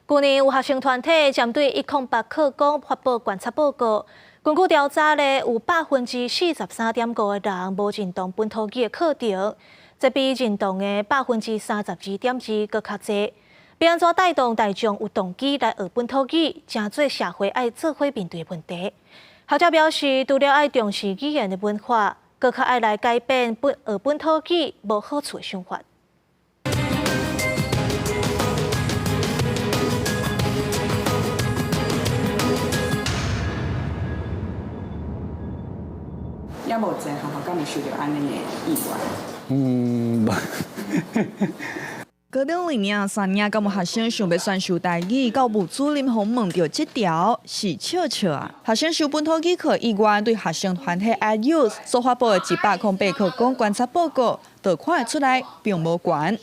舊年有學生團體針對108課綱發布觀察報告，根據調查咧，有43.5%的人無認同本土語的課程，這比認同的32.2%閣較濟。欲按怎帶動大眾有動機來學本土語，成做社會愛做伙面對的問題。學者表示，除了愛重視語言的文化，閣較愛來改變學本土語無好處的想法。也無濟學校敢會受著按呢的意外。嗯，高中二年、三年，敢有學生想欲選修台語，教務主任予問著這條是笑笑啊！學生修本土語課意願對學生團體 iYouth 所發布的108課綱觀察報告，就看會出來並無懸。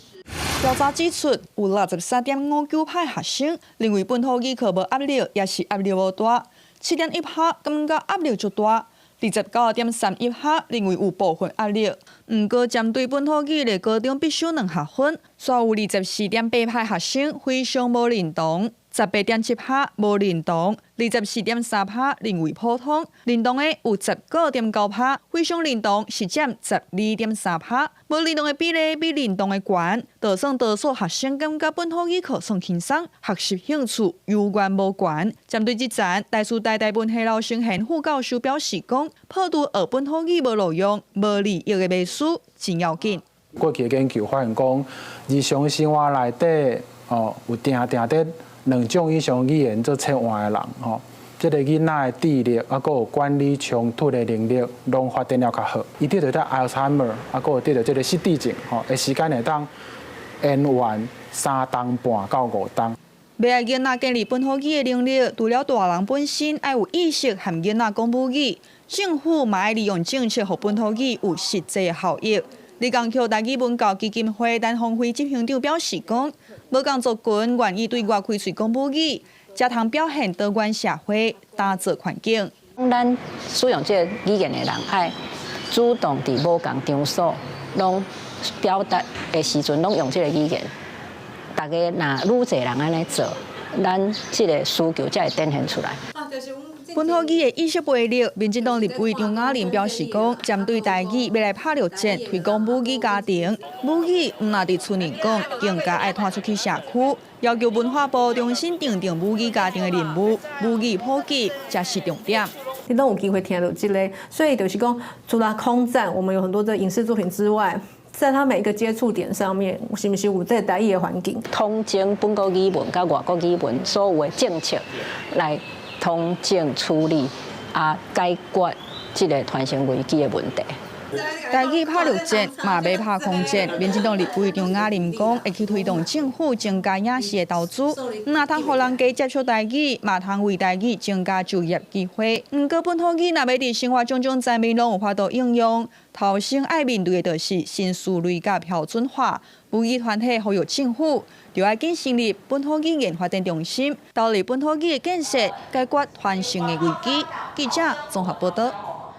調查指出，有63.59%學生認為本土語課無壓力，抑是壓力無大；7.1%感覺壓力足大。29.31%認為有部分壓力，毋過針對本土語佇高中必修兩學分，煞有24.8%學生非常無認同，18.7%無認同，24.3%認為普通，認同的有19.9%，非常認同是佔12.3%，無認同的比例比認同的懸，就算多數學生感覺本土語課算輕鬆，學習興趣猶原無懸。針對這層，台師大台文系劉成賢副教授表示講，破除學本土語無路用、無利益的迷思真要緊。過去的研究發現講，日常生活內底哦，有定定佇兩種以上語言做切換的人，吼，這个囡仔的智力啊，閣有管理衝突的能力，攏發展了較好。伊得著這阿爾茨海默，啊，閣有得著這个失智症，吼，的時間會當延緩3冬半到5冬。欲愛囡仔建立本土語的能力，除了大人本身愛有意識和囡仔講母語，政府嘛愛利用政策，予本土語有實際的效益。立江橋台語文教基金會陳芳輝執行長表示講，無仝族群願意對外開喙講母語，才通表現多元社會，打造環境。咱使用這個語言的人，愛主動佇無仝場所，攏表達的時陣，攏用這個語言。大家若愈濟人按呢做，咱這個需求才會展現出來。本土語的意識培育，民進黨立委張亞玲表示講，針對台語欲來拍著戰，推廣母語家庭，母語毋但佇厝內講，更加愛拖出去社區，要求文化部重新訂定母語家庭的任務，母語普及才是重點。你攏有機會聽著這个，所以就是講，除了空戰，我們有很多的影視作品之外，在他每一個接觸點上面，是毋是有這個台語的環境？統整本國語文佮外國語文所有的政策來統整處理，啊，解決這个傳承危機的問題。台語拍著戰，嘛欲拍空戰。民進黨立委張亞玲講，會去推動政府增加影視的投資，毋但通予人加接觸台語，嘛通為台語增加就業機會。毋過本土語若欲佇生活種種層面攏有法度應用，頭先愛面對的就是新思維佮標準化。母語團體呼籲政府，著愛緊成立本土語言發展中心，投入本土語的建設，解決傳承的危機。記者綜合報導。